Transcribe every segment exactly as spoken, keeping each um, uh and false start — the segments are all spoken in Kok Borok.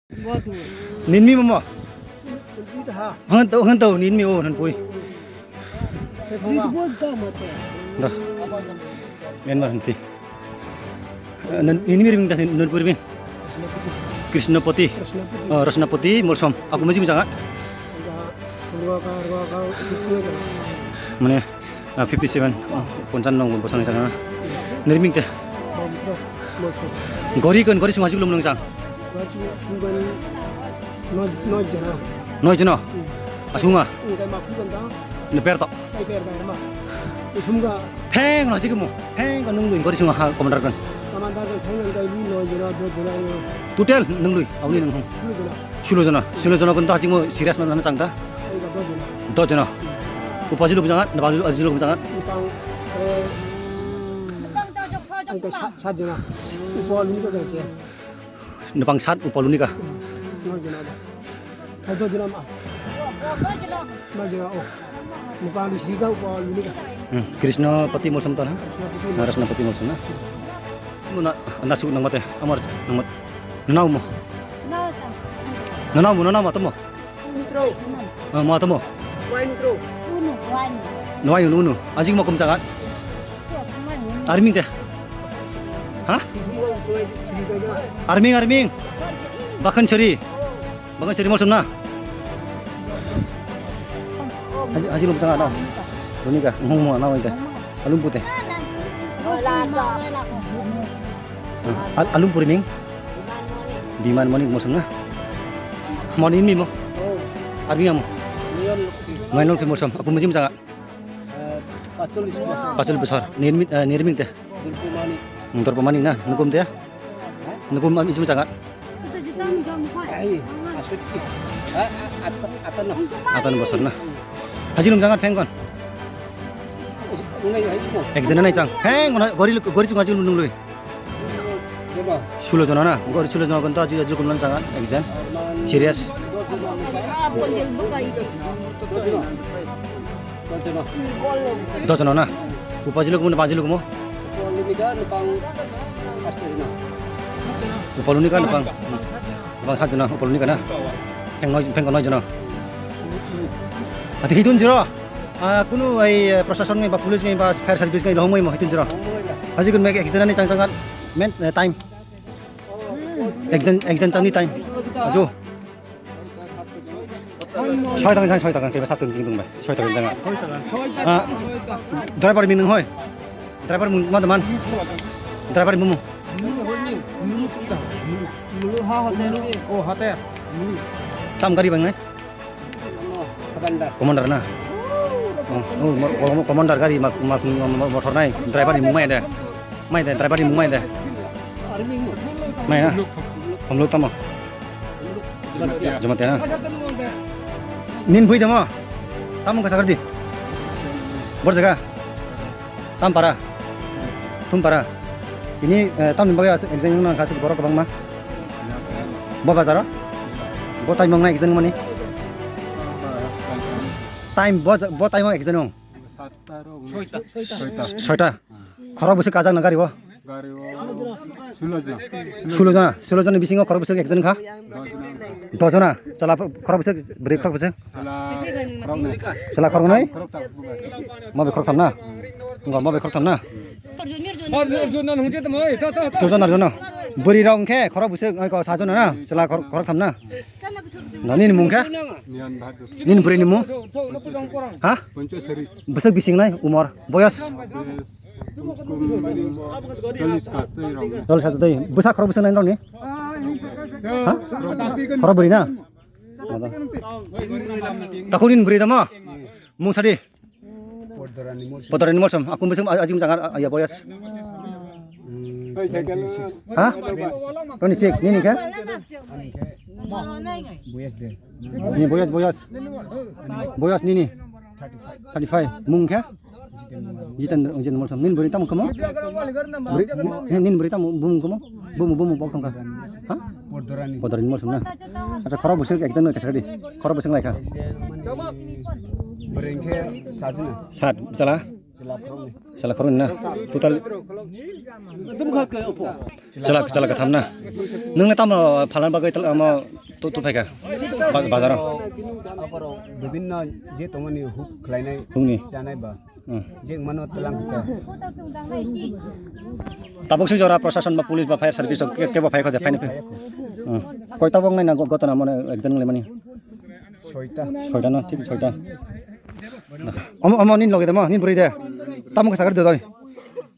Ninmi momo. Hanto hanto ninmi o hanpui. Da. Menma hanti. Ninmi riming da nunpur riming. Krishnapati. Oh, Rasnapati Molsom. Aku maji mujanga. Mane, ah, fifty seven, oh, ponchano nong bosong janga. Nirming te. Gori kon gori sunga jigulum nang jang. Noi jana. Noi jana. Asunga. Ne per to. Pheng no jigmo. Pheng ko nung lui gori sunga ha commander kon. Total nung lui, aboni nung hung. Sulo jona, sulo jona kon ta jigmo serious na jana chang ta. Dos jona. Upaji lo bujang, nabang aji lo bujang. Ang ka sat, sat jona. Upa luni ka kaiche. Nabang sat upa luni ka. Noi jona ba. Kai dos jona ma. Noi jona o. Upa lu sri ka upa luni ka. Hmm, Krishnapati Molsom ta na? Krishnapati. Na Rasnapati Molsom na? Muna, na su nang mate, amar nang mat. Nau mo. Nau mo, nau mo tomo. Mitro. Ah, mo tomo. Wai mitro. Unu, wai. Nuai unu, unu. Ajik mo kum sangat. Arming te. Ha? Arming, arming. Bakhan seri. Bakhan seri Molsom na. Haji, haji lum sangat no. Dunika, ngong mo na wai te. Alum pute. Al-, alum puri ming. Biman Monik Molsom na. Moni mi mo. Arbi amo. Main long Molsom. Aku mujim sangat. Pachol bosor. Nirmit, eh, nirming te. Dorpamani na. Nukum te. Nukum am isim sangat. Atan bosor na. Haji lum sangat pheng kon. Ek jana nai chang. Pheng kon gori, gori chunga haji lum nung lui. Sulo jona na, gori sulo jona kon ta aji aji kumlan sangat, exam. Serious. Dos jona na. Upaji lo kumo, paji lo kumo. Upaluni ka nupang. Nupang sat jona, upaluni ka na. Pheng noi, pheng noi jona. Ati hitun jiro. Ah, kunu ai, eh, prosason ngai ba police ngai ba fire service ngai lo hongmai mo hitun jiro. Haji kun mek exam ni chang chang men, eh, time. Exam, exam chang ni time. Ajo. Soi tang jang, soi tang, kaiba satun king tung bai. Soi tang jang. Ah, driver ming nung hoi. Driver mung ma man. Driver mung. Tam gari bang nai. Commander. Commander na. Oh, oh, mo-, mo-, commander gari mak, mak, mo-, mo-, motor nai. Driver ni mung mai de. Mai de, driver ni mung mai de. Mai na. Pamluk tamo. Jamatia na. Nin bui tamo. Tamo ka sagar di. Bor jaga. Tam para. Thum para. Ini, eh, tamni bagwi aswk exam wngna kha aswk borok kwbangma. Bo bazaro? Bo time wngna exam wngmani? Time bo, bo time o exam wng? Soita. Khorok bwswk kajak na gari o? Gari o sulo jona. Sulo jona, sulo jona bisingo khorok bwswk exam kha? Dos jona. Dos jona. Chwla khorok bwswk, bwrwi khorok bwswk? Chwla khoroknwi. Chwla khoroknwi? Khoroktham. Mo bai khoroktham na? Ngo mo bai khoroktham na? Arjun, Arjun, Arjun, Arjun, Arjun. Sujon Arjun no. Bwrwi rok hwnkhe khorok bwswk, oi, ko, sa jona na? Chwla khor-, khoroktham na? Nini mung khe? Niyan Bahadur. Nini bwrwi ni mung? Ha? Ponchasari. Bwswk bising nai umor, boyos? Boyos. Cholish ka twi rok. Cholish ka twi. Bwsa khorok bwswk nai rok ni? Ha? Khorok bwrwi na? Takhuk nini bwrwi tamo? Mung sadi? Podorani Molsom. Podorani Molsom. Aku musim ajim jangan ya boyas. Hmm, twenty-six. Ha? Twenty-six. Nini khe? Ani khe boyas de. Nini boyas, boyas. Boyas nini? Thirty-five. Thirty-five. Mung khe? Jitendra, Jitendra Molsom. Nini bwrwi tamo kamo? Bwrwi, nini bwrwi tamo bumung kamo? Bumu, bumu bok tongkha. Ha? Podorani. Podorani Molsom na? Acha, khorok bwswk ekdom no kesa di. Khorok bwswk lai kha. Bwrwi khe sajna. Sat, chala? Chwla khoroknwi. Chwla khoroknwi na? Total? Chwla, chwla katham na? Nwng na tamo phalna bagwi tal-, amo To, to phaikha. Ba-, bazaro. Aborok bibhinno je tongmani huk khlainai, hukni chanai ba. Hmm. Je mano tlang kita. Tabuk se jora proshashan ba police ba fire service ke, kebo phaikha de phaini. Hmm. Koi tabuk nai na go-, gotona mane ekjon ngai mani. Soita. Soita na, thik soita. Omo, omo nin loge de mo, nin buri de. Tamo ke sagar de doi.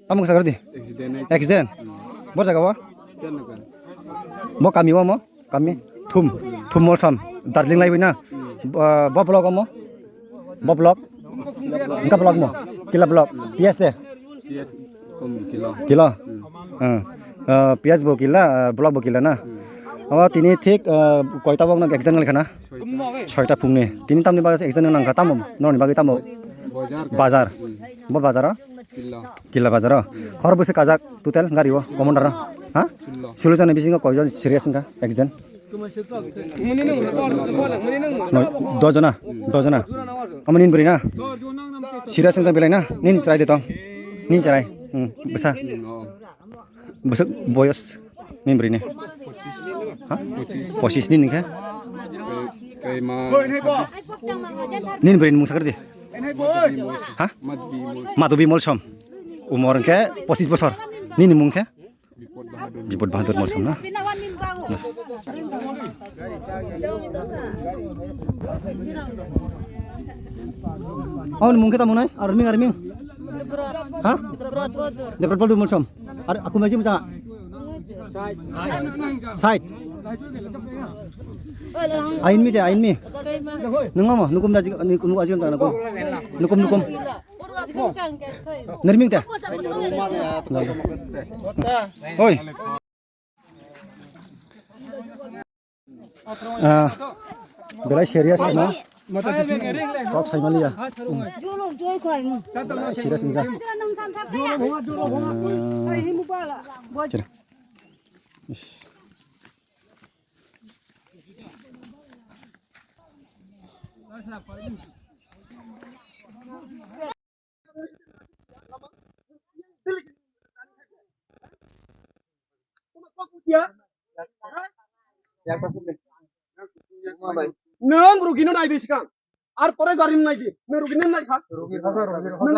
Tamo ke sagar de. Accident. Accident. Bor jaga bo? Bo kami bo mo? Kami thum, thum Molsom, Darjeeling lai na. Bo, bo block mo? Bo block? Engka block mo? Kila block. P S de? P S kom kilo. Kilo? Hmm. Hmm. Eh, P S bo kila, eh, block bo kila na? Hmm. Abo tini thik, eh, koita bok no accident nang khana? Soita. Soita phungni. Tini tamni bagwi accident nang kha tamo? Noni bagwi tamo? Bazar. Bazar. Hmm. Bo bazar o? Killa. Killa bazar o. Khor bwswk kajak total gari o, commander o? Ha? Sullo. Sullo jona bisingo koijon serious wngkha accident? Noi, dojona, dojona. Omo nini bwrwi na? Serious wngkha belai na? Nini chwrai de tong? Nini chwrai? Hmm, bwsa. Bwswk boyos nini bwrwi ni? Ha? Pochis. Pochis nini khe? Kei, kei ma sabis. Nini bwrwi ni mung sakar di? Ha? Madhubi Molsom. Madhubi Molsom. Umor hwnkhe pochis bosor. Nini mung khe? Bipod Bahadur. Bipod Bahadur Molsom na? Aboni mung khe tamo nai? Arming, arming. Ha? Debrat Bahadur Molsom. Ar aku maji masa. Side. Ainmi de, ainmi. Nung mama, nukum da, nukum ajil ta nukum. Nukum, nukum. Nerming de. Oi. Ah, belai serious no? Kok sai maliya. Belai serious ni ja. Ah, kira. Ish. Nwng rugino nai di sikang. Ar pore gari nai di. Nwng rugino nai kha. Nwng,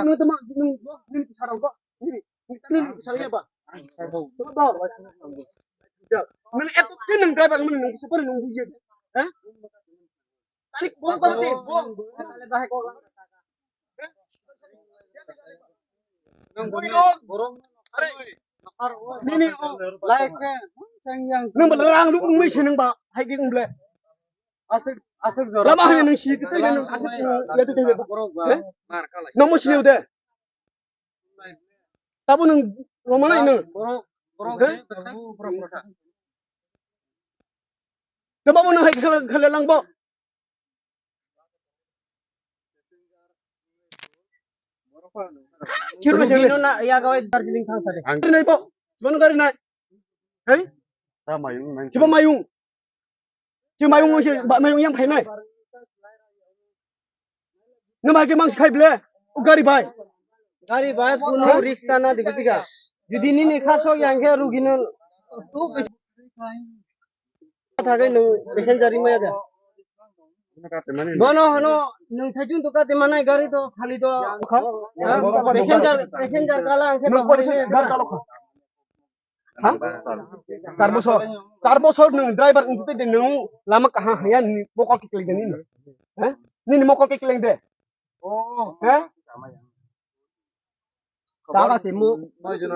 nwng tama, nwng, nwng sarang ko. Nini, nini sarang ya ba. Ba. Ya. Nwng eto tin nwng driver nwng, nwng super nwng buye. Ha? Tani bom kau te, bom. Nini, oh. Nini, oh. Like, eh, sayang. Nwng ba rang lu nung mei se nwng ba, hai di nung ble. Asik, asik jora. Lama hai nwng si te, nwng asik, ya te, te, ba. Eh? Nwng mo si de. Tabo nwng romanai nwng. Borok, borok, eh? Borok, borok, borok. Tabo nwng hai khale, khale langbo. Kiro jeng na ya gawai Darjeeling thang sade. Gari nai bo. Sibon gari nai. Hei? Ta mayung nang. Sibo mayung. Chwng mayung se ba mayung yang phainai. Nang bai ke mang khai ble. O gari bai. Gari bai kuno risk ta na digi digi. Jodi nini kha sok yang khe rugino. Thagai nwng passenger rimaya da. Bono hano nwng thaichung to kate manai gari to khali to. Passenger, passenger kala ang khe. Ha? Char bosor. Char bosor nwng driver wngwi tei nwng lama kaham haya nini mokol kikleng de nini. Ha? Nini mokol kikleng de. Oh. Ha? Jaga se mu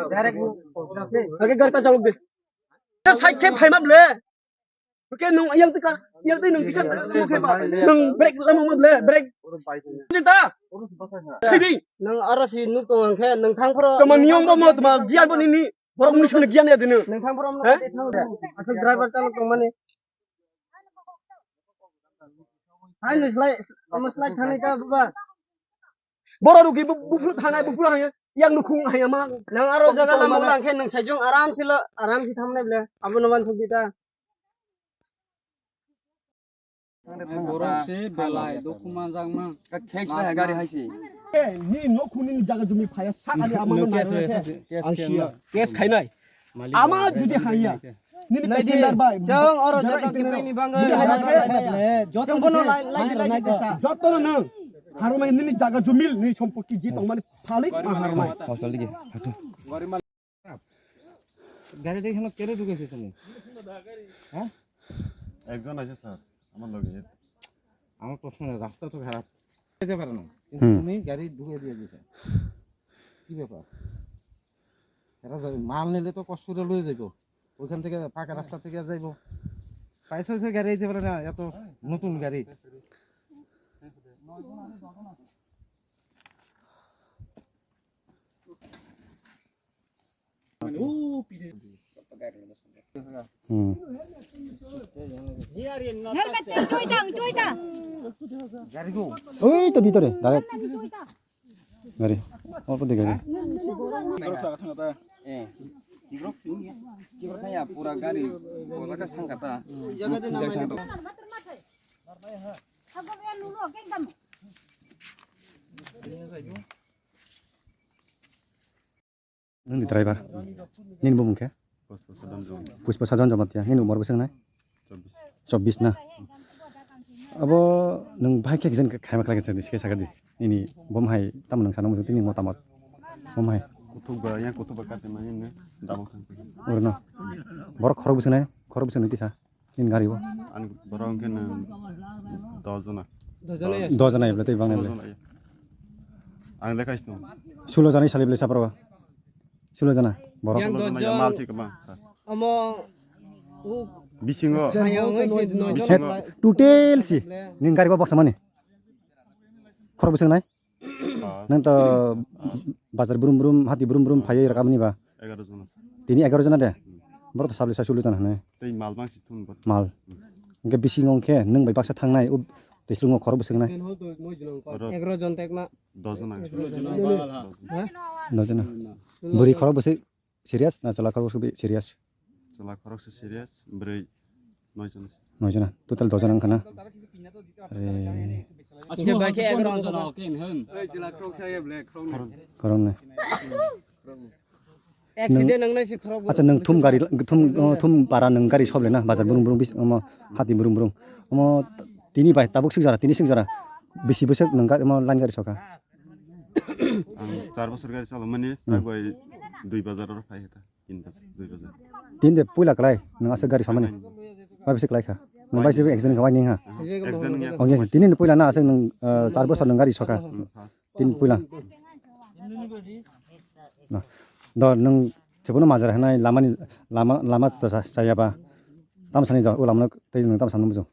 direct mu. Lagi gari ta chalok de. Side khe phaima ble. Oke, nung yang tika, yang tika nung kisa nung khe ba. Nung brake lama ma ble, brake. Ni ta. Sibi. Nung aro si nuk tong ang khe, nung thang phoro. Tama niyom bo mo, tama giyan bo nini. Borok muni suni giyan ya dinu. Nung thang phoro mo. He? Asal driver ta nuk tong mani. Hai nung slai, nung slai thani ta buba. Boro rugi bu-, bufru thanai, bufru hanya, yang nukhung hanya ma. Nang aro jaga lama lang khe nang saijung aram silo, aram si thamne ble. Abo no man thuk dita. Borok se belai, dukhu manjak ma. Case bai gari hai se. Eh, ni nukhung ni jaga jumi phaya sak ani ama no case, case, case, ang siya. Case khainai. Ama judi hanya. Nini passenger bai. Chwng oro jora joto itinero. Kipini bangwi. Nini hai hai hai. Chwng bono lai lai lai kisa. Joto no nang. Harumai nini jaga jumil nini sompoti ji tongmani phalik ma harumai. Hostel digi. Gari de hino kere duge se tumi? Ha? একজন আছে স্যার আমার লগে। আমার প্রশ্ন নাই, রাস্তা তো খারাপ। যেতে পারে না। কিন্তু হুম। তুমি গাড়ি ঢুকে দিয়ে দিছো। কি ব্যাপার? এরা যাবে, মাল নিলে তো কষ্ট করে লয়ে যাইবো। ওইখান থেকে পাকা রাস্তা থেকে যাইবো। পাইছে সে গাড়ি আইতে পারে না, এত নতুন গাড়ি। Hmm. Helmet, tuita, tuita. Oi, to bitore, direct. Tuita. Gari. Oto de gari. Eh. Kibro kaya pura gari. Bola kas thang kata. Jaga de namai. Nini driver? Nini bumung khe? Puspa Sajan Jamatia. Nini umor bwswk nai? Chobbish na? Abo nwng bahai khe kisa khaima khlai kisa sakadi. Nini bom hai tamo nwng sana muchung tini motamot. Bom hai. Kuthuk ba, yang kuthuk ba kate mani ne dabo thang. Urno. Borok khorok bwswk nai? Khorok bwswk nai tisa? Nini gari o? Ani borok hwnkhe nwng dos jona. Dos jona ya? Dos jona ya, bwlai tei bang dos nai jona ya. Ang lekha sino. Sulo jana isali bwlai sapro. Sulo jana. Borok. Yang dos jona ya, mal thik ma. Omo u bisingo. Hayang oi si noi jona. Bisingo. Total si. Nini gari bo boksa mani. Khorok bwswk nai? Ah. Nang to bazar brum brum, hati brum brum phaiwi rwkha mani ba? Egaroh jona. Tini egaroh jona de? Borok to sabli sa sulu jona hwnwi. Tei mal bangsi thun bo. Mal. Hwnkhe bisingo hwnkhe nwng bai baksa thangnai, o tei slungo khorok bwswk nai? Oro egaroh jon tekma. Dos jona. Ha? Dos jona. Bwrwi khorok bwswk serious na chwla khorok bwswk serious? Chwla khoroksa serious, bwrwi noi jona. Noi jona. Total dos jona wngkha na? Are. Aswk bai khe egaroh jona. Khoroknwi. Accident wngnai se khorok. Acha, nwng thum gari, thum, oh, thum para nwng gari sob le na, bazar brum brum bis, omo hati brum brum. Omo tini bai tabuk sik jora, tini sik jora. Bisi bwswk nwng gari, omo line gari sokha. Ang char bosor gari chalomani, hmm, tak bai dui bazar oro phai hita, tin bazar, dui bazar. Tin de puila kalai, nwng aswk gari somani. Bai bisi kalai kha. Nwng bai se accident kha bai ning ha. Accident wngya. Oh, yes, tini puila na aswk nwng, eh, char bosor nwng gari sokha. Hmm, first. Tin puila. Na. Do nwng chwngno majra hwnai lamani lama, lama to sa-, sayaba. Tam sani do, o lamano tei nwng tam sani bujung.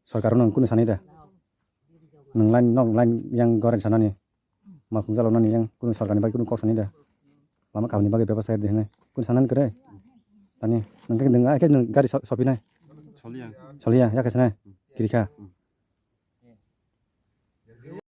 Sorkar nwng kunu sani da. Nwng line, nwng line yang goreng sanani. Ma khung jalo nani yang kunu sorkar ni bai kunu kok sani da. Lama kaham ni bagwi bebas sai de hwnai. Kunu sanani kwrwi. Tani nwng khe nwng ai khe nwng gari so-, sopinai. Soliya. Soliya, ya khe sanai. Kirikha.